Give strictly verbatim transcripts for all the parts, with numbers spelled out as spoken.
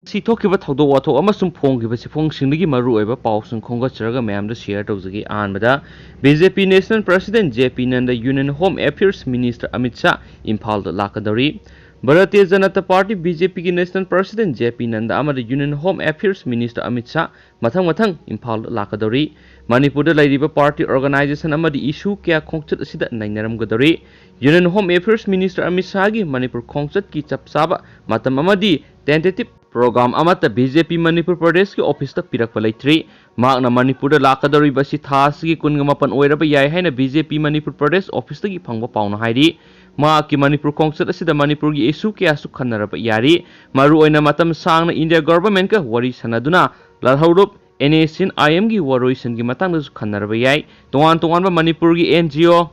ꯁꯤ ꯊꯣꯛꯈꯤꯕ ꯊꯧꯗꯣꯛ ꯋꯥꯊꯣꯛ ꯑꯃꯁꯨꯡ ꯐꯣꯡꯈꯤꯕ ꯆꯦꯐꯣꯡꯁꯤꯡꯗꯒꯤ ꯃꯔꯨꯑꯣꯏꯕ ꯄꯥꯎꯁꯤꯡ ꯈꯣꯝꯒꯠꯆꯔꯒ ꯃꯌꯥꯝꯗ share ꯇꯧꯖꯒꯦ꯫ ꯑꯍꯥꯟꯕꯗ, B J P National President J P Nadda, Union Home Affairs Minister Amit Shah ꯏꯝꯐꯥꯜꯗ ꯂꯥꯛꯀꯗꯧꯔꯤ꯫ Bharatiya Janata party, B J P ꯒꯤ National President J P Nadda ꯑꯃꯗꯤ Union Home Affairs Minister Amit Shah ꯃꯊꯪ ꯃꯊꯪ ꯏꯝꯐꯥꯜꯗ ꯂꯥꯛꯀꯗꯧꯔꯤ꯫ ꯃꯅꯤꯄꯨꯔꯗ ꯂꯩꯔꯤꯕ party, organisation ꯑꯃꯗꯤ issue ꯀꯌꯥ ꯈꯣꯡꯆꯠ ꯑꯁꯤꯗ ꯅꯩꯅꯔꯝꯒꯗꯧꯔꯤ꯫ Union Home Affairs Minister Amit Shahꯒꯤ Manipur ꯈꯣꯡꯆꯠꯀꯤ ꯆꯞ ꯆꯥꯕ ꯃꯇꯝ ꯑꯃꯗꯤ tentative program ꯑꯃꯠꯇ B J P ꯃꯅꯤꯄꯨꯔ ꯄ꯭ꯔꯗꯦꯁꯀꯤ officeꯇ ꯄꯤꯔꯛꯄ ꯂꯩꯇ꯭ꯔꯤ꯫ ꯃꯍꯥꯛꯅ ꯃꯅꯤꯄꯨꯔꯗ ꯂꯥꯛꯀꯗꯧꯔꯤꯕ ꯑꯁꯤ ꯊꯥ ꯑꯁꯤꯒꯤ ꯀꯨꯟꯒ ꯃꯥꯄꯟ ꯑꯣꯏꯔꯕ ꯌꯥꯏ ꯍꯥꯏꯅ B J P Manipur Pradesh officeꯇꯒꯤ ꯐꯪꯕ ꯄꯥꯎꯅ ꯍꯥꯏꯔꯤ꯫ ꯃꯍꯥꯛꯀꯤ ꯃꯅꯤꯄꯨꯔ ꯈꯣꯡꯆꯠ ꯑꯁꯤꯗ ꯃꯅꯤꯄꯨꯔꯒꯤ issue ꯀꯌꯥꯁꯨ ꯈꯟꯅꯔꯕ ꯌꯥꯔꯤ꯫ ꯃꯔꯨꯑꯣꯏꯅ ꯃꯇꯝ ꯁꯥꯡꯅ India governmentꯀ ꯋꯥꯔꯤ ꯁꯥꯟꯅꯗꯨꯅ ꯂꯥꯜꯍꯧꯂꯨꯞ, N S C N I Mꯒꯤ ꯋꯥꯔꯣꯏꯁꯤꯟꯒꯤ ꯃꯇꯥꯡꯗꯁꯨ ꯈꯟꯅꯔꯕ ꯌꯥꯏ꯫ ꯇꯣꯉꯥꯟ ꯇꯣꯉꯥꯟꯕ ꯃꯅꯤꯄꯨꯔꯒꯤ N G O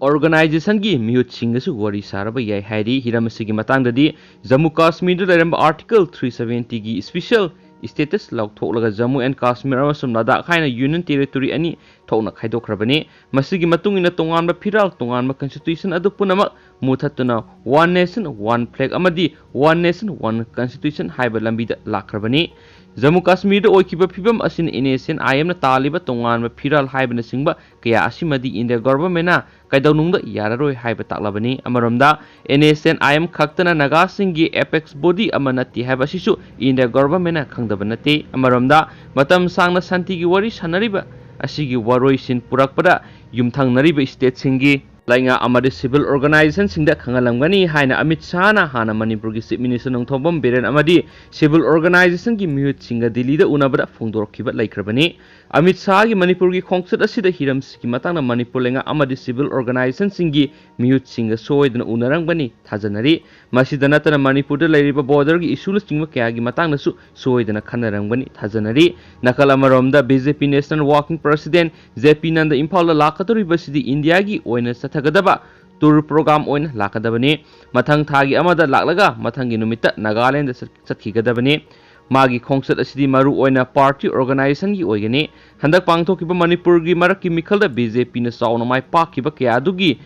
organizationꯒꯤ ꯃꯤꯍꯨꯠꯁꯤꯡꯒꯁꯨ ꯋꯥꯔꯤ ꯁꯥꯔꯕ ꯌꯥꯏ ꯍꯥꯏꯔꯤ꯫ ꯍꯤꯔꯝ ꯑꯁꯤꯒꯤ ꯃꯇꯥꯡꯗꯗꯤ ꯖꯝꯃꯨ ꯀꯥꯁꯃꯤꯔꯗ ꯂꯩꯔꯝꯕ Article three seventyꯒꯤ special status ꯂꯧꯊꯣꯛꯂꯒ Jammu and Kashmir ꯑꯃꯁꯨꯡ ꯂꯗꯥꯈ ꯍꯥꯏꯅ union territory ꯑꯅꯤ ꯊꯣꯛꯅ ꯈꯥꯏꯗꯣꯛꯈ꯭ꯔꯕꯅꯤ꯫ ꯃꯁꯤꯒꯤ ꯃꯇꯨꯡ ꯏꯟꯅ ꯇꯣꯉꯥꯟꯕ ꯐꯤꯔꯥꯜ, ꯇꯣꯉꯥꯟꯕ constitution ꯑꯗꯨ ꯄꯨꯝꯅꯃꯛ ꯃꯨꯊꯠꯇꯨꯅ One Nation, One Flag ꯑꯃꯗꯤ One Nation, One Constitution ꯍꯥꯏꯕ ꯂꯝꯕꯤꯗ ꯂꯥꯛꯈ꯭ꯔꯕꯅꯤ꯫ ꯖꯝꯃꯨ ꯀꯥꯁꯃꯤꯔꯗ ꯑꯣꯏꯈꯤꯕ ꯐꯤꯕꯝ ꯑꯁꯤꯅ N S C N I Mꯅ ꯇꯥꯜꯂꯤꯕ ꯇꯣꯉꯥꯟꯕ ꯐꯤꯔꯥꯜ ꯍꯥꯏꯕꯅꯆꯤꯡꯕ ꯀꯌꯥ ꯑꯁꯤꯃꯗꯤ India governmentꯅ ꯀꯩꯗꯧꯅꯨꯡꯗ ꯌꯥꯔꯔꯣꯏ ꯍꯥꯏꯕ ꯇꯥꯛꯂꯕꯅꯤ꯫ ꯑꯃꯔꯣꯝꯗ, N S C N I M ꯈꯛꯇꯅ ꯅꯥꯒꯥꯁꯤꯡꯒꯤ apex body ꯑꯃ ꯅꯠꯇꯦ ꯍꯥꯏꯕ ꯑꯁꯤꯁꯨ India governmentꯅ ꯈꯪꯗꯕ ꯅꯠꯇꯦ꯫ ꯑꯃꯔꯣꯝꯗ, ꯃꯇꯝ ꯁꯥꯡꯅ ꯁꯥꯟꯇꯤꯒꯤ ꯋꯥꯔꯤ ꯁꯥꯟꯅꯔꯤꯕ ꯑꯁꯤꯒꯤ ꯋꯥꯔꯣꯏꯁꯤꯟ ꯄꯨꯔꯛꯄꯗ ꯌꯨꯝꯊꯪꯅꯔꯤꯕ stateꯁꯤꯡꯒꯤ ꯂꯩꯉꯥꯛ ꯑꯃꯗꯤ civil organizationꯁꯤꯡꯗ ꯈꯪꯍꯜꯂꯝꯒꯅꯤ ꯍꯥꯏꯅ ꯑꯃꯤꯠ ꯁꯥꯍꯅ ꯍꯥꯟꯅ ꯃꯅꯤꯄꯨꯔꯒꯤ Chief Minister ꯅꯣꯡꯊꯣꯝꯕꯝ ꯕꯤꯔꯦꯟ ꯑꯃꯗꯤ civil organizationꯒꯤ ꯃꯤꯍꯨꯠꯁꯤꯡꯒ ꯗꯤꯜꯂꯤꯗ ꯎꯅꯕꯗ ꯐꯣꯡꯗꯣꯔꯛꯈꯤꯕ ꯂꯩꯈ꯭ꯔꯕꯅꯤ꯫ ꯑꯃꯤꯠ ꯁꯥꯍꯒꯤ ꯃꯅꯤꯄꯨꯔꯒꯤ ꯈꯣꯡꯆꯠ ꯑꯁꯤꯗ ꯍꯤꯔꯝꯁꯤꯒꯤ ꯃꯇꯥꯡꯗ ꯃꯅꯤꯄꯨꯔ ꯂꯩꯉꯥꯛ ꯑꯃꯗꯤ civil organizationꯁꯤꯡꯒꯤ ꯃꯤꯍꯨꯠꯁꯤꯡꯒ ꯁꯣꯏꯗꯅ ꯎꯅꯔꯝꯒꯅꯤ ꯊꯥꯖꯅꯔꯤ꯫ ꯃꯁꯤꯗ ꯅꯠꯇꯅ ꯃꯅꯤꯄꯨꯔꯗ ꯂꯩꯔꯤꯕ borderꯒꯤ issueꯅꯆꯤꯡꯕ ꯀꯌꯥꯒꯤ ꯃꯇꯥꯡꯗꯁꯨ ꯁꯣꯏꯗꯅ ꯈꯟꯅꯔꯝꯒꯅꯤ ꯊꯥꯖꯅꯔꯤ꯫ ꯅꯥꯀꯜ ꯑꯃꯔꯣꯝꯗ, B J P National Working President J P Nadda ꯏꯝꯐꯥꯜꯗ ꯂꯥꯛꯀꯗꯧꯔꯤꯕꯁꯤꯗꯤ Indiaꯒꯤ ꯑꯣꯏꯅ ꯆꯠꯊꯒꯗꯕ tour program ꯑꯣꯏꯅ ꯂꯥꯛꯀꯗꯕꯅꯤ꯫ ꯃꯊꯪ ꯊꯥꯒꯤ ꯑꯃꯗ ꯂꯥꯛꯂꯒ ꯃꯊꯪꯒꯤ ꯅꯨꯃꯤꯠꯇ ꯅꯥꯒꯥꯂꯦꯟꯗ ꯆꯠ-, ꯆꯠꯈꯤꯒꯗꯕꯅꯤ꯫ ꯃꯥꯒꯤ ꯈꯣꯡꯆꯠ ꯑꯁꯤꯗꯤ ꯃꯔꯨ ꯑꯣꯏꯅ party organizationꯒꯤ ꯑꯣꯏꯒꯅꯤ꯫ ꯍꯟꯗꯛ ꯄꯥꯡꯊꯣꯛꯈꯤꯕ ꯃꯅꯤꯄꯨꯔꯒꯤ ꯃꯔꯛꯀꯤ ꯃꯤꯈꯜꯗ B J Pꯅ ꯆꯥꯎꯅ ꯃꯥꯏ ꯄꯥꯛꯈꯤꯕ ꯀꯌꯥ ꯑꯗꯨꯒꯤ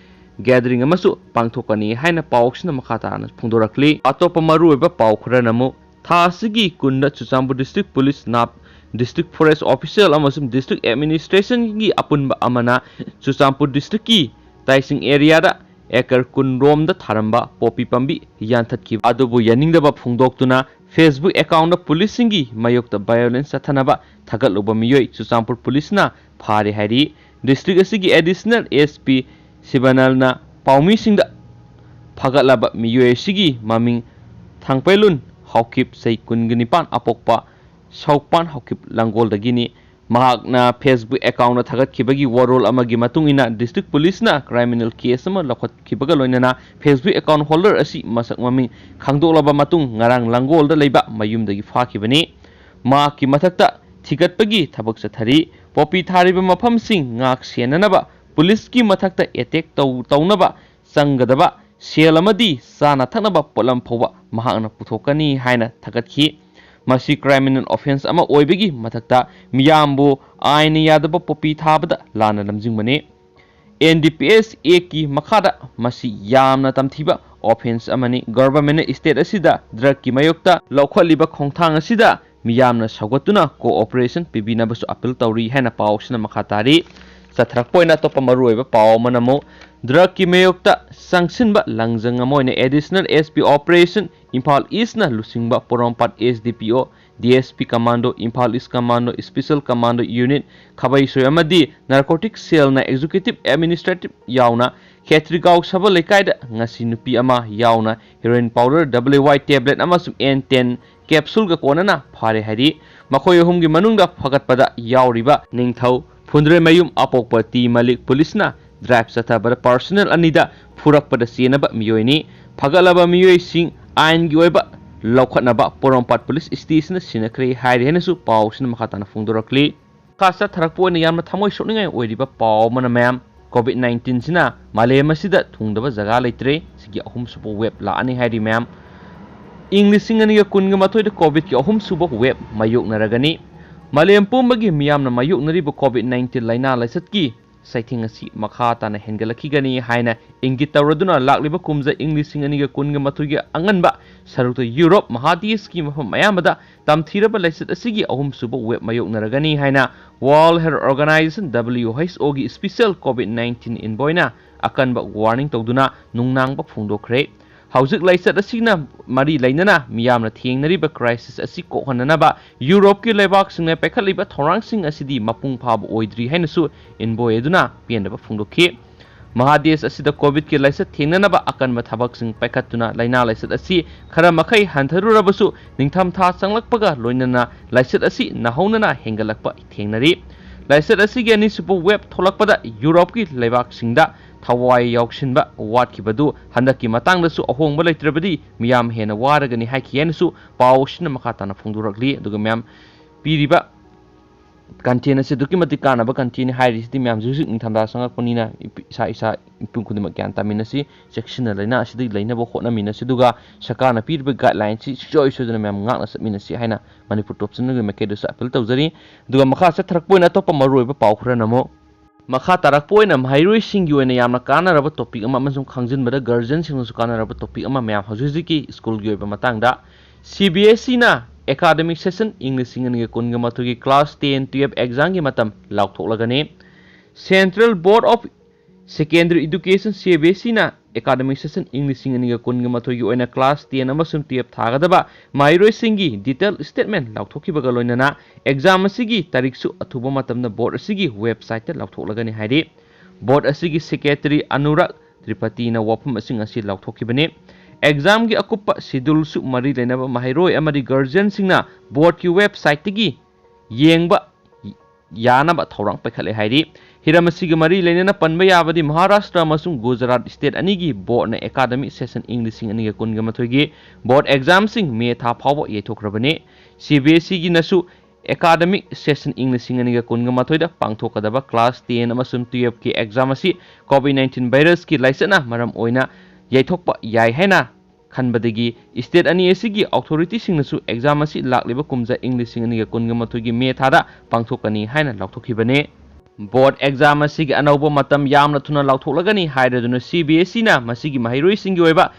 gathering ꯑꯃꯁꯨ ꯄꯥꯡꯊꯣꯛꯀꯅꯤ ꯍꯥꯏꯅ ꯄꯥꯎꯁꯤꯅ ꯃꯈꯥ ꯇꯥꯅ ꯐꯣꯡꯗꯣꯔꯛꯂꯤ꯫ ꯑꯇꯣꯞꯄ ꯃꯔꯨꯑꯣꯏꯕ ꯄꯥꯎ ꯈꯔꯅ ꯑꯃꯨꯛ, ꯊꯥ ꯑꯁꯤꯒꯤ ꯀꯨꯟꯗ ꯆꯨꯔꯆꯥꯟꯄꯨꯔ ꯗꯤꯁꯇ꯭ꯔꯤꯛ ꯄꯨꯂꯤꯁ, ꯅꯥꯞ, ꯗꯤꯁꯇ꯭ꯔꯤꯛ ꯐꯣꯔꯦꯁ ꯑꯣꯐꯤꯁꯤꯌꯦꯜ ꯑꯃꯁꯨꯡ ꯗꯤꯁꯇ꯭ꯔꯤꯛ ꯑꯦꯗꯃꯤꯅꯤꯁꯇ꯭ꯔꯦꯁꯟꯒꯤ ꯑꯄꯨꯟꯕ ꯑꯃꯅ ꯆꯨꯔꯆꯥꯟꯄꯨꯔ ꯗꯤꯁꯇ꯭ꯔꯤꯛꯀꯤ ꯇꯥꯏꯁꯤꯡ ꯑꯦꯔꯤꯌꯥꯗ ꯑꯦꯀꯔ ꯀꯨꯟ ꯔꯣꯝꯗ ꯊꯥꯔꯝꯕ ꯄꯣꯄꯤ ꯄꯥꯝꯕꯤ ꯌꯥꯟꯊꯠꯈꯤꯕ ꯑꯗꯨꯕꯨ ꯌꯥꯅꯤꯡꯗꯕ ꯐꯣꯡꯗꯣꯛꯇꯨꯅ Facebook ꯑꯦꯀꯥꯎꯟꯗ ꯄꯨꯂꯤꯁꯁꯤꯡꯒꯤ ꯃꯥꯌꯣꯛꯇ ꯚꯥꯏꯑꯣꯂꯦꯟꯁ ꯆꯠꯊꯅꯕ ꯊꯥꯒꯠꯂꯨꯕ ꯃꯤꯑꯣꯏ ꯆꯨꯔꯆꯥꯟꯄꯨꯔ ꯄꯨꯂꯤꯁꯅ ꯐꯥꯔꯦ ꯍꯥꯏꯔꯤ꯫ ꯗꯤꯁꯇ꯭ꯔꯤꯛ ꯑꯁꯤꯒꯤ ꯑꯦꯗꯤꯁꯅꯦꯜ ꯑꯦꯁ ꯄꯤ ꯁꯤꯕꯅꯜꯅ ꯄꯥꯎꯃꯤꯁꯤꯡꯗ ꯐꯥꯒꯠꯂꯕ ꯃꯤꯑꯣꯏ ꯑꯁꯤꯒꯤ ꯃꯃꯤꯡ ꯊꯥꯡꯄꯩꯂꯨꯟ ꯍꯥꯎꯀꯤꯞ, ꯆꯍꯤ ꯀꯨꯟꯒ ꯅꯤꯄꯥꯟ, ꯑꯄꯣꯛꯄ ꯁꯥꯎꯄꯥꯟ ꯍꯥꯎꯀꯤꯞ ꯂꯥꯡꯒꯣꯜꯗꯒꯤꯅꯤ꯫ ꯃꯍꯥꯛꯅ Facebook ꯑꯦꯀꯥꯎꯟꯗ ꯊꯥꯒꯠꯈꯤꯕꯒꯤ ꯋꯥꯔꯣꯜ ꯑꯃꯒꯤ ꯃꯇꯨꯡ ꯏꯟꯅ, ꯗꯤꯁꯇ꯭ꯔꯤꯛ ꯄꯨꯂꯤꯁꯅ ꯀ꯭ꯔꯤꯃꯤꯅꯦꯜ ꯀꯦꯁ ꯑꯃ ꯂꯧꯈꯠꯈꯤꯕꯒ ꯂꯣꯏꯅꯅ Facebook ꯑꯦꯀꯥꯎꯟ ꯍꯣꯜꯗꯔ ꯑꯁꯤ ꯃꯁꯛ ꯃꯃꯤꯡ ꯈꯪꯗꯣꯛꯂꯕ ꯃꯇꯨꯡ ꯉꯔꯥꯡ ꯂꯥꯡꯒꯣꯜꯗ ꯂꯩꯕ ꯃꯌꯨꯝꯗꯒꯤ ꯐꯥꯈꯤꯕꯅꯤ꯫ ꯃꯍꯥꯛꯀꯤ ꯃꯊꯛꯇ ꯊꯤꯒꯠꯄꯒꯤ ꯊꯕꯛ ꯆꯠꯊꯔꯤ꯫ ꯄꯣꯄꯤ ꯊꯥꯔꯤꯕ ꯃꯐꯝꯁꯤꯡ ꯉꯥꯛ ꯁꯦꯟꯅꯅꯕ ꯄꯨꯂꯤꯁꯀꯤ ꯃꯊꯛꯇ ꯑꯦꯇꯦꯛ ꯇꯧ-, ꯇꯧꯅꯕ ꯆꯪꯒꯗꯕ ꯁꯦꯜ ꯑꯃꯗꯤ ꯆꯥꯅ ꯊꯛꯅꯕ ꯄꯣꯠꯂꯝ ꯐꯥꯎꯕ ꯃꯍꯥꯛꯅ ꯄꯨꯊꯣꯛꯀꯅꯤ ꯍꯥꯏꯅ ꯊꯥꯒꯠꯈꯤ꯫ ꯃꯁꯤ ꯀ꯭ꯔꯤꯃꯤꯅꯦꯜ ꯑꯣꯐꯦꯟꯁ ꯑꯃ ꯑꯣꯏꯕꯒꯤ ꯃꯊꯛꯇ ꯃꯤꯌꯥꯝꯕꯨ ꯑꯥꯏꯟꯅ ꯌꯥꯗꯕ ꯄꯣꯄꯤ ꯊꯥꯕꯗ ꯂꯥꯟꯅ ꯂꯝꯖꯤꯡꯕꯅꯤ꯫ ꯑꯦꯟ ꯗꯤ ꯄꯤ ꯑꯦꯁ ꯑꯦꯛꯀꯤ ꯃꯈꯥꯗ ꯃꯁꯤ ꯌꯥꯝꯅ ꯇꯝꯊꯤꯕ ꯑꯣꯐꯦꯟꯁ ꯑꯃꯅꯤ꯫ ꯒꯚꯔꯟꯃꯦꯟꯠꯅ ꯁ꯭ꯇꯦꯠ ꯑꯁꯤꯗ ꯗ꯭ꯔꯒꯀꯤ ꯃꯥꯌꯣꯛꯇ ꯂꯧꯈꯠꯂꯤꯕ ꯈꯣꯡꯊꯥꯡ ꯑꯁꯤꯗ ꯃꯤꯌꯥꯝꯅ ꯁꯧꯒꯠꯇꯨꯅ ꯀꯣꯑꯣꯄꯔꯦꯁꯟ ꯄꯤꯕꯤꯅꯕꯁꯨ ꯑꯄꯤꯜ ꯇꯧꯔꯤ ꯍꯥꯏꯅ ꯄꯥꯎꯁꯤꯅ ꯃꯈꯥ ꯇꯥꯔꯤ꯫ ꯆꯠꯊꯔꯛꯄ ꯑꯣꯏꯅ ꯑꯇꯣꯞꯄ ꯃꯔꯨꯑꯣꯏꯕ ꯄꯥꯎ ꯑꯃꯅ ꯑꯃꯨꯛ ꯗ꯭ꯔꯒꯀꯤ ꯃꯥꯌꯣꯛꯇ ꯆꯪꯁꯤꯟꯕ ꯂꯪꯖꯪ ꯑꯃ ꯑꯣꯏꯅ additional S P operation Imphal ꯏꯁꯅ ꯂꯨꯆꯤꯡꯕ ꯄꯣꯔꯣꯝꯄꯥꯠ S D P O, D S P commando, Imphal east commando, special commando unit, ꯈꯥꯕꯩꯁꯣꯏ ꯑꯃꯗꯤ ꯅꯥꯔꯀꯣꯇꯤꯛ ꯁꯦꯜꯅ ꯑꯦꯛꯖꯤꯀ꯭ꯌꯨꯇꯤꯚ ꯑꯦꯗꯃꯤꯅꯤꯁꯇ꯭ꯔꯦꯇꯤꯚ ꯌꯥꯎꯅ ꯈꯦꯇ꯭ꯔꯤꯒꯥꯎ ꯁꯕꯜ ꯂꯩꯀꯥꯏꯗ ꯉꯁꯤ ꯅꯨꯄꯤ ꯑꯃ ꯌꯥꯎꯅ ꯍꯦꯔꯣꯏꯟ ꯄꯥꯎꯗꯔ ꯗꯕꯜꯌꯨ ꯋꯥꯏ ꯇꯦꯕ꯭ꯂꯦꯠ ꯑꯃꯁꯨꯡ ꯑꯦꯟ ꯇꯦꯟ ꯀꯦꯞꯁꯨꯜꯒ ꯀꯣꯟꯅꯅ ꯐꯥꯔꯦ ꯍꯥꯏꯔꯤ꯫ ꯃꯈꯣꯏ ꯑꯍꯨꯝꯒꯤ ꯃꯅꯨꯡꯗ ꯐꯒꯠꯄꯗ ꯌꯥꯎꯔꯤꯕ ꯅꯤꯡꯊꯧ ꯐꯨꯟꯗ꯭ꯔꯩꯃꯌꯨꯝ ꯑꯄꯣꯛꯄ ꯇꯤ ꯃꯂꯤꯛ ꯄꯨꯂꯤꯁꯅ ꯗ꯭ꯔꯥꯏꯚ ꯆꯠꯊꯕꯗ ꯄꯥꯔꯁꯅꯦꯜ ꯑꯅꯤꯗ ꯐꯨꯔꯛꯄꯗ ꯆꯦꯟꯅꯕ ꯃꯤꯑꯣꯏꯅꯤ꯫ ꯐꯒꯠꯂꯕ ꯃꯤꯑꯣꯏꯁꯤꯡ ꯑꯥꯏꯟꯒꯤ ꯑꯣꯏꯕ ꯂꯧꯈꯠꯅꯕ ꯄꯣꯔꯣꯝꯄꯥꯠ ꯄꯨꯂꯤꯁ ꯁ꯭ꯇꯦꯁꯟꯗ ꯁꯤꯟꯅꯈ꯭ꯔꯦ ꯍꯥꯏꯔꯤ ꯍꯥꯏꯅꯁꯨ ꯄꯥꯎꯁꯤꯅ ꯃꯈꯥ ꯇꯥꯅ ꯐꯣꯡꯗꯣꯔꯛꯂꯤ꯫ ꯃꯈꯥ ꯆꯠꯊꯔꯛꯄ ꯑꯣꯏꯅ ꯌꯥꯝꯅ ꯊꯃꯣꯏ ꯁꯣꯛꯅꯤꯡꯉꯥꯏ ꯑꯣꯏꯔꯤꯕ ꯄꯥꯎ ꯑꯃꯅ, ꯃꯌꯥꯝ, ꯀꯣꯚꯤꯗ ꯅꯥꯏꯟꯇꯤꯟꯁꯤꯅ ꯃꯥꯂꯦꯝ ꯑꯁꯤꯗ ꯊꯨꯡꯗꯕ ꯖꯒꯥ ꯂꯩꯇ꯭ꯔꯦ꯫ ꯁꯤꯒꯤ ꯑꯍꯨꯝꯁꯨꯕ ꯋꯦꯕ ꯂꯥꯛꯑꯅꯤ ꯍꯥꯏꯔꯤ, ꯃꯌꯥꯝ꯫ ꯏꯪ ꯂꯤꯁꯤꯡ ꯑꯅꯤꯒ ꯀꯨꯟꯒ ꯃꯥꯊꯣꯏꯗ ꯀꯣꯚꯤꯗꯀꯤ ꯑꯍꯨꯝꯁꯨꯕ ꯋꯦꯕ ꯃꯥꯌꯣꯛꯅꯔꯒꯅꯤ꯫ ꯃꯥꯂꯦꯝ ꯄꯨꯝꯕꯒꯤ ꯃꯤꯌꯥꯝꯅ ꯃꯥꯌꯣꯛꯅꯔꯤꯕ ꯀꯣꯚꯤꯗ ꯅꯥꯏꯟꯇꯤꯟ ꯂꯥꯏꯅꯥ ꯂꯥꯏꯆꯠꯀꯤ ꯆꯩꯊꯦꯡ ꯑꯁꯤ ꯃꯈꯥ ꯇꯥꯅ ꯍꯦꯟꯒꯠꯂꯛꯈꯤꯒꯅꯤ ꯍꯥꯏꯅ ꯏꯪꯒꯤꯠ ꯇꯧꯔꯗꯨꯅ, ꯂꯥꯛꯂꯤꯕ ꯀꯨꯝꯖꯥ ꯏꯪ ꯂꯤꯁꯤꯡ ꯑꯅꯤꯒ ꯀꯨꯟꯒ ꯃꯥꯊꯣꯏꯒꯤ ꯑꯉꯟꯕ ꯁꯔꯨꯛꯇ ꯌꯨꯔꯣꯞ ꯃꯍꯥꯗꯦꯁꯀꯤ ꯃꯐꯝ ꯑꯌꯥꯝꯕꯗ ꯇꯝꯊꯤꯔꯕ ꯂꯥꯏꯆꯠ ꯑꯁꯤꯒꯤ ꯑꯍꯨꯝꯁꯨꯕ wave ꯃꯥꯌꯣꯛꯅꯔꯒꯅꯤ ꯍꯥꯏꯅ World Health Organization, W H O ꯒꯤ special COVID nineteen envoy ꯅ ꯑꯀꯟꯕ warning ꯇꯧꯗꯨꯅ ꯅꯨꯡꯅꯥꯡꯕ ꯐꯣꯡꯗꯣꯛꯈ꯭ꯔꯦ꯫ ꯍꯧꯖꯤꯛ ꯂꯥꯏꯆꯠ ꯑꯁꯤꯅ ꯃꯔꯤ ꯂꯩꯅꯅ ꯃꯤꯌꯥꯝꯅ ꯊꯦꯡꯅꯔꯤꯕ crisis ꯑꯁꯤ ꯀꯣꯛꯍꯟꯅꯅꯕ ꯌꯨꯔꯣꯞꯀꯤ ꯂꯩꯕꯥꯛꯁꯤꯡꯅ ꯄꯥꯏꯈꯠꯂꯤꯕ ꯊꯧꯔꯥꯡꯁꯤꯡ ꯑꯁꯤꯗꯤ ꯃꯄꯨꯡ ꯐꯥꯕ ꯑꯣꯏꯗ꯭ꯔꯤ ꯍꯥꯏꯅꯁꯨ envoy ꯑꯗꯨꯅ ꯄꯦꯟꯗꯕ ꯐꯣꯡꯗꯣꯛꯈꯤ꯫ ꯃꯍꯥꯗꯦꯁ ꯑꯁꯤꯗ COVID ꯀꯤ ꯂꯥꯏꯆꯠ ꯊꯦꯡꯅꯅꯕ ꯑꯀꯟꯕ ꯊꯕꯛꯁꯤꯡ ꯄꯥꯏꯈꯠꯇꯨꯅ ꯂꯥꯏꯅꯥ ꯂꯥꯏꯆꯠ ꯑꯁꯤ ꯈꯔ ꯃꯈꯩ ꯍꯟꯊꯔꯨꯔꯕꯁꯨ, ꯅꯤꯡꯊꯝꯊꯥ ꯆꯪꯂꯛꯄꯒ ꯂꯣꯏꯅꯅ ꯂꯥꯏꯆꯠ ꯑꯁꯤ ꯅꯧꯍꯧꯅꯅ ꯍꯦꯟꯒꯠꯂꯛꯄ ꯊꯦꯡꯅꯔꯤ꯫ ꯂꯥꯏꯆꯠ ꯑꯁꯤꯒꯤ ꯑꯅꯤꯁꯨꯕ wave ꯊꯣꯛꯂꯛꯄꯗ ꯌꯨꯔꯣꯞꯀꯤ ꯂꯩꯕꯥꯛꯁꯤꯡꯗ ꯊꯋꯥꯏ ꯌꯥꯎꯁꯤꯟꯕ ꯋꯥꯠꯈꯤꯕꯗꯨ ꯍꯟꯗꯛꯀꯤ ꯃꯇꯥꯡꯗꯁꯨ ꯑꯍꯣꯡꯕ ꯂꯩꯇ꯭ꯔꯕꯗꯤ ꯃꯤꯌꯥꯝ ꯍꯦꯟꯅ ꯋꯥꯔꯒꯅꯤ ꯍꯥꯏꯈꯤ ꯍꯥꯏꯅꯁꯨ ꯄꯥꯎ ꯑꯁꯤꯅ ꯃꯈꯥ ꯇꯥꯅ ꯐꯣꯡꯗꯣꯔꯛꯂꯤ꯫ ꯑꯗꯨꯒ ꯃꯌꯥꯝ, ꯄꯤꯔꯤꯕ content ꯑꯁꯤ ꯑꯗꯨꯛꯀꯤ ꯃꯇꯤꯛ ꯀꯥꯟꯅꯕ content ꯅꯤ ꯍꯥꯏꯔꯤꯁꯤꯗꯤ ꯃꯌꯥꯝꯁꯨ ꯍꯧꯖꯤꯛ ꯅꯤꯡꯊꯝꯊꯥ ꯆꯪꯉꯛꯄꯅꯤꯅ ꯏꯄꯤ-, ꯏꯁꯥ ꯏꯁꯥ ꯃꯤꯄꯨꯝ ꯈꯨꯗꯤꯡꯃꯛ ꯒ꯭ꯌꯥꯟ ꯇꯥꯃꯤꯟꯅꯁꯤ, ꯆꯦꯛꯁꯤꯟꯅ ꯂꯥꯏꯅꯥ ꯑꯁꯤꯗꯒꯤ ꯂꯩꯅꯕ ꯍꯣꯠꯅꯃꯤꯟꯅꯁꯤ, ꯑꯗꯨꯒ ꯁꯔꯀꯥꯔꯅ ꯄꯤꯔꯤꯕ guideline ꯁꯤ ꯁꯨꯡꯁꯣꯏ ꯁꯣꯏꯗꯅ ꯃꯌꯥꯝ ꯉꯥꯛꯅ ꯆꯠꯃꯤꯟꯅꯁꯤ ꯍꯥꯏꯅ ꯃꯅꯤꯄꯨꯔ Top Channel ꯒꯤ ꯃꯥꯏꯀꯩꯗꯁꯨ appeal ꯇꯧꯖꯔꯤ꯫ ꯑꯗꯨꯒ ꯃꯈꯥ ꯆꯠꯊꯔꯛꯄ ꯑꯣꯏꯅ ꯑꯇꯣꯞꯄ ꯃꯔꯨꯑꯣꯏꯕ ꯄꯥꯎ ꯈꯔꯅ ꯑꯃꯨꯛ, ꯃꯈꯥ ꯇꯥꯔꯛꯄ ꯑꯣꯏꯅ ꯃꯍꯩꯔꯣꯏꯁꯤꯡꯒꯤ ꯑꯣꯏꯅ ꯌꯥꯝꯅ ꯀꯥꯟꯅꯔꯕ topic ꯑꯃ ꯑꯃꯁꯨꯡ ꯈꯪꯖꯤꯟꯕꯗ guardian ꯁꯤꯡꯅꯁꯨ ꯀꯥꯟꯅꯔꯕ topic ꯑꯃ ꯃꯌꯥꯝ ꯍꯧꯖꯤꯛ ꯍꯧꯖꯤꯛꯀꯤ school ꯒꯤ ꯑꯣꯏꯕ ꯃꯇꯥꯡꯗ꯫ C B S E ꯅ academic session ꯏꯪ ꯂꯤꯁꯤꯡ ꯑꯅꯤꯒ ꯀꯨꯟꯒ ꯃꯥꯊꯣꯏꯒꯤ class ten, twelve exam ꯒꯤ ꯃꯇꯝ ꯂꯥꯎꯊꯣꯛꯂꯒꯅꯤ꯫ Central Board of Secondary Education, C B S E ꯅ academic session ꯏꯪ ꯂꯤꯁꯤꯡ ꯑꯅꯤꯒ ꯀꯨꯟꯒ ꯃꯥꯊꯣꯏꯒꯤ ꯑꯣꯏꯅ class ten ꯑꯃꯁꯨꯡ twelve ꯊꯥꯒꯗꯕ ꯃꯍꯩꯔꯣꯏꯁꯤꯡꯒꯤ detail statement ꯂꯥꯎꯊꯣꯛꯈꯤꯕꯒ ꯂꯣꯏꯅꯅ exam ꯑꯁꯤꯒꯤ ꯇꯥꯔꯤꯛꯁꯨ ꯑꯊꯨꯕ ꯃꯇꯝꯗ board ꯑꯁꯤꯒꯤ website ꯇ ꯂꯥꯎꯊꯣꯛꯂꯒꯅꯤ ꯍꯥꯏꯔꯤ꯫ Board ꯑꯁꯤꯒꯤ secretary ꯑꯅꯨꯔꯥꯒ ꯇ꯭ꯔꯤꯄꯥꯇꯤꯅ ꯋꯥꯐꯝ ꯑꯁꯤꯡ ꯑꯁꯤ ꯂꯥꯎꯊꯣꯛꯈꯤꯕꯅꯤ꯫ Exam ꯒꯤ ꯑꯀꯨꯞꯄ schedule ꯁꯨ ꯃꯔꯤ ꯂꯩꯅꯕ ꯃꯍꯩꯔꯣꯏ ꯑꯃꯗꯤ guardian ꯁꯤꯡꯅ board ꯀꯤ website ꯇꯒꯤ ꯌꯦꯡꯕ ꯌꯥꯅꯕ ꯊꯧꯔꯥꯡ ꯄꯥꯏꯈꯠꯂꯦ ꯍꯥꯏꯔꯤ꯫ ꯍꯤꯔꯝ ꯑꯁꯤꯒ ꯃꯔꯤ ꯂꯩꯅꯅ ꯄꯟꯕ ꯌꯥꯕꯗꯤ ꯃꯍꯥꯔꯥꯁꯇ꯭ꯔ ꯑꯃꯁꯨꯡ ꯒꯨꯖꯔꯥꯠ state ꯑꯅꯤꯒꯤ board ꯅ academic session ꯏꯪ ꯂꯤꯁꯤꯡ ꯑꯅꯤꯒ ꯀꯨꯟꯒ ꯃꯥꯊꯣꯏꯒꯤ board exam ꯁꯤꯡ May ꯊꯥ ꯐꯥꯎꯕ ꯌꯩꯊꯣꯛꯈ꯭ꯔꯕꯅꯤ꯫ C B S E ꯒꯤꯅꯁꯨ academic session ꯏꯪ ꯂꯤꯁꯤꯡ ꯑꯅꯤꯒ ꯀꯨꯟꯒ ꯃꯥꯊꯣꯏꯗ ꯄꯥꯡꯊꯣꯛꯀꯗꯕ class ten ꯑꯃꯁꯨꯡ twelve ꯀꯤ exam ꯑꯁꯤ COVID nineteen virus ꯀꯤ ꯂꯥꯏꯆꯠꯅ ꯃꯔꯝ ꯑꯣꯏꯅ ꯌꯩꯊꯣꯛꯄ ꯌꯥꯏ ꯍꯥꯏꯅ ꯈꯟꯕꯗꯒꯤ state ꯑꯅꯤ ꯑꯁꯤꯒꯤ authority ꯁꯤꯡꯅꯁꯨ exam ꯑꯁꯤ ꯂꯥꯛꯂꯤꯕ ꯀꯨꯝꯖꯥ ꯏꯪ ꯂꯤꯁꯤꯡ ꯑꯅꯤꯒ ꯀꯨꯟꯒ ꯃꯥꯊꯣꯏꯒꯤ May ꯊꯥꯗ ꯄꯥꯡꯊꯣꯛꯀꯅꯤ ꯍꯥꯏꯅ ꯂꯥꯎꯊꯣꯛꯈꯤꯕꯅꯤ꯫ ꯕꯣꯔꯗ ꯑꯦꯛꯖꯥꯝ ꯑꯁꯤꯒꯤ ꯑꯅꯧꯕ ꯃꯇꯝ ꯌꯥꯝꯅ ꯊꯨꯅ ꯂꯥꯎꯊꯣꯛꯂꯒꯅꯤ ꯍꯥꯏꯔꯗꯨꯅ ꯁꯤ ꯕꯤ ꯑꯦꯁ ꯏꯅ ꯃꯁꯤꯒꯤ ꯃꯍꯩꯔꯣꯏꯁꯤꯡꯒꯤ ꯑꯣꯏꯕ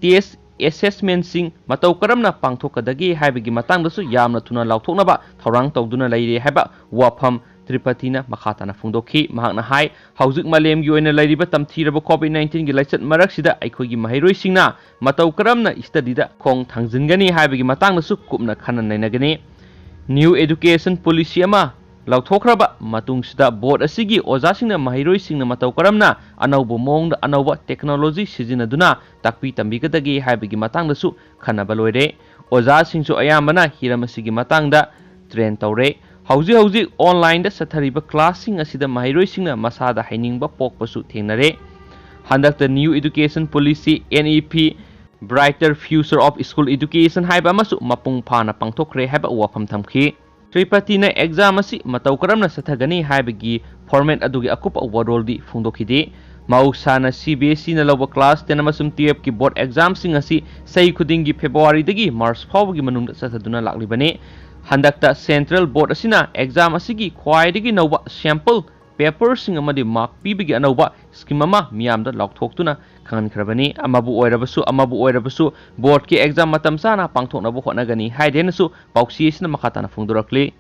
ꯇꯦꯁ ꯑꯦꯁꯦꯁꯃꯦꯟꯁꯤꯡ ꯃꯇꯧ ꯀꯔꯝꯅ ꯄꯥꯡꯊꯣꯛꯀꯗꯒꯦ ꯍꯥꯏꯕꯒꯤ ꯃꯇꯥꯡꯗꯁꯨ ꯌꯥꯝꯅ ꯊꯨꯅ ꯂꯥꯎꯊꯣꯛꯅꯕ ꯊꯧꯔꯥꯡ ꯇꯧꯗꯨꯅ ꯂꯩꯔꯦ ꯍꯥꯏꯕ ꯋꯥꯐꯝ ꯇ꯭ꯔꯤꯄꯥꯊꯤꯅ ꯃꯈꯥ ꯇꯥꯅ ꯐꯣꯡꯗꯣꯛꯈꯤ꯫ ꯃꯍꯥꯛꯅ ꯍꯥꯏ, ꯍꯧꯖꯤꯛ ꯃꯥꯂꯦꯝꯒꯤ ꯑꯣꯏꯅ ꯂꯩꯔꯤꯕ ꯇꯝꯊꯤꯔꯕ ꯀꯣꯚꯤꯗ ꯅꯥꯏꯟꯇꯤꯟꯒꯤ ꯂꯥꯏꯆꯠ ꯃꯔꯛꯁꯤꯗ ꯑꯩꯈꯣꯏꯒꯤ ꯃꯍꯩꯔꯣꯏꯁꯤꯡꯅ ꯃꯇꯧ ꯀꯔꯝꯅ ꯁ꯭ꯇꯗꯤꯗ ꯈꯣꯡ ꯊꯥꯡꯖꯤꯟꯒꯅꯤ ꯍꯥꯏꯕꯒꯤ ꯃꯇꯥꯡꯗꯁꯨ ꯀꯨꯞꯅ ꯈꯟꯅ ꯅꯩꯅꯒꯅꯤ꯫ ꯅ꯭ꯌꯨ ꯑꯦꯗꯨꯀꯦꯁꯟ ꯄꯣꯂꯤꯁꯤ ꯑꯃ ꯂꯧꯊꯣꯛꯈ꯭ꯔꯕ ꯃꯇꯨꯡꯁꯤꯗ ꯕꯣꯔꯗ ꯑꯁꯤꯒꯤ ꯑꯣꯖꯥꯁꯤꯡꯅ ꯃꯍꯩꯔꯣꯏꯁꯤꯡꯅ ꯃꯇꯧ ꯀꯔꯝꯅ ꯑꯅꯧꯕ ꯃꯑꯣꯡꯗ ꯑꯅꯧꯕ ꯇꯦꯛꯅꯣꯂꯣꯖꯤ ꯁꯤꯖꯤꯟꯅꯗꯨꯅ ꯇꯥꯛꯄꯤ ꯇꯝꯕꯤꯒꯗꯒꯦ ꯍꯥꯏꯕꯒꯤ ꯃꯇꯥꯡꯗꯁꯨ ꯈꯟꯅꯕ ꯂꯣꯏꯔꯦ꯫ ꯑꯣꯖꯥꯁꯤꯡꯁꯨ ꯑꯌꯥꯝꯕꯅ ꯍꯤꯔꯝ ꯑꯁꯤꯒꯤ ꯃꯇꯥꯡꯗ ꯇ꯭ꯔꯦꯟ ꯇꯧꯔꯦ꯫ ꯍꯧꯖꯤꯛ ꯍꯧꯖꯤꯛ ꯑꯣꯟꯂꯥꯏꯟꯗ ꯆꯠꯊꯔꯤꯕ ꯀ꯭ꯂꯥꯁꯁꯤꯡ ꯑꯁꯤꯗ ꯃꯍꯩꯔꯣꯏꯁꯤꯡꯅ ꯃꯁꯥꯗ ꯍꯩꯅꯤꯡꯕ ꯄꯣꯛꯄꯁꯨ ꯊꯦꯡꯅꯔꯦ꯫ ꯍꯟꯗꯛꯇ new education policy, N E P, Brighter Future of School Education ꯍꯥꯏꯕ ꯑꯃꯁꯨ ꯃꯄꯨꯡ ꯐꯥꯅ ꯄꯥꯡꯊꯣꯛꯈ꯭ꯔꯦ ꯍꯥꯏꯕ ꯋꯥꯐꯝ ꯊꯝꯈꯤ꯫ ꯇ꯭ꯔꯤꯄꯥꯊꯤꯅ ꯑꯦꯛꯖꯥꯝ ꯑꯁꯤ ꯃꯇꯧ ꯀꯔꯝꯅ ꯆꯠꯊꯒꯅꯤ ꯍꯥꯏꯕꯒꯤ ꯐꯣꯔꯃꯦꯠ ꯑꯗꯨꯒꯤ ꯑꯀꯨꯞꯄ ꯋꯥꯔꯣꯜꯗꯤ ꯐꯣꯡꯗꯣꯛꯈꯤꯗꯦ꯫ ꯃꯍꯧꯁꯥꯅ ꯁꯤ ꯕꯤ ꯑꯦꯁ ꯏꯅ ꯂꯧꯕ ꯀ꯭ꯂꯥꯁ ꯇꯦꯟ ꯑꯃꯁꯨꯡ ꯇꯨꯌꯦꯜꯐꯀꯤ ꯕꯣꯔꯗ ꯑꯦꯛꯖꯥꯝꯁꯤꯡ ꯑꯁꯤ ꯆꯍꯤ ꯈꯨꯗꯤꯡꯒꯤ ꯐꯦꯕ꯭ꯔꯨꯋꯥꯔꯤꯗꯒꯤ ꯃꯥꯔꯆ ꯐꯥꯎꯕꯒꯤ ꯃꯅꯨꯡꯗ ꯆꯠꯊꯗꯨꯅ ꯂꯥꯛꯂꯤꯕꯅꯤ꯫ ꯍꯟꯗꯛꯇ ꯁꯦꯟꯇ꯭ꯔꯦꯜ ꯕꯣꯔꯗ ꯑꯁꯤꯅ ꯑꯦꯛꯖꯥꯝ ꯑꯁꯤꯒꯤ ꯈ꯭ꯋꯥꯏꯗꯒꯤ ꯅꯧꯕ ꯁꯦꯝꯄꯜ ꯄꯦꯄꯔꯁꯤꯡ ꯑꯃꯗꯤ ꯃꯥꯔꯛ ꯄꯤꯕꯒꯤ ꯑꯅꯧꯕ ꯁ꯭ꯀꯤꯝ ꯑꯃ ꯃꯤꯌꯥꯝꯗ ꯂꯥꯎꯊꯣꯛꯇꯨꯅ ꯈꯪꯍꯟꯈ꯭ꯔꯕꯅꯤ꯫ ꯑꯃꯕꯨ ꯑꯣꯏꯔꯕꯁꯨ, ꯑꯃꯕꯨ ꯑꯣꯏꯔꯕꯁꯨ, ꯕꯣꯔꯗꯀꯤ ꯑꯦꯛꯖꯥꯝ ꯃꯇꯝ ꯆꯥꯅ ꯄꯥꯡꯊꯣꯛꯅꯕ ꯍꯣꯠꯅꯒꯅꯤ ꯍꯥꯏꯗꯦꯅꯁꯨ ꯄꯥꯎꯆꯦ ꯑꯁꯤꯅ ꯃꯈꯥ ꯇꯥꯅ ꯐꯣꯡꯗꯣꯔꯛꯂꯤ꯫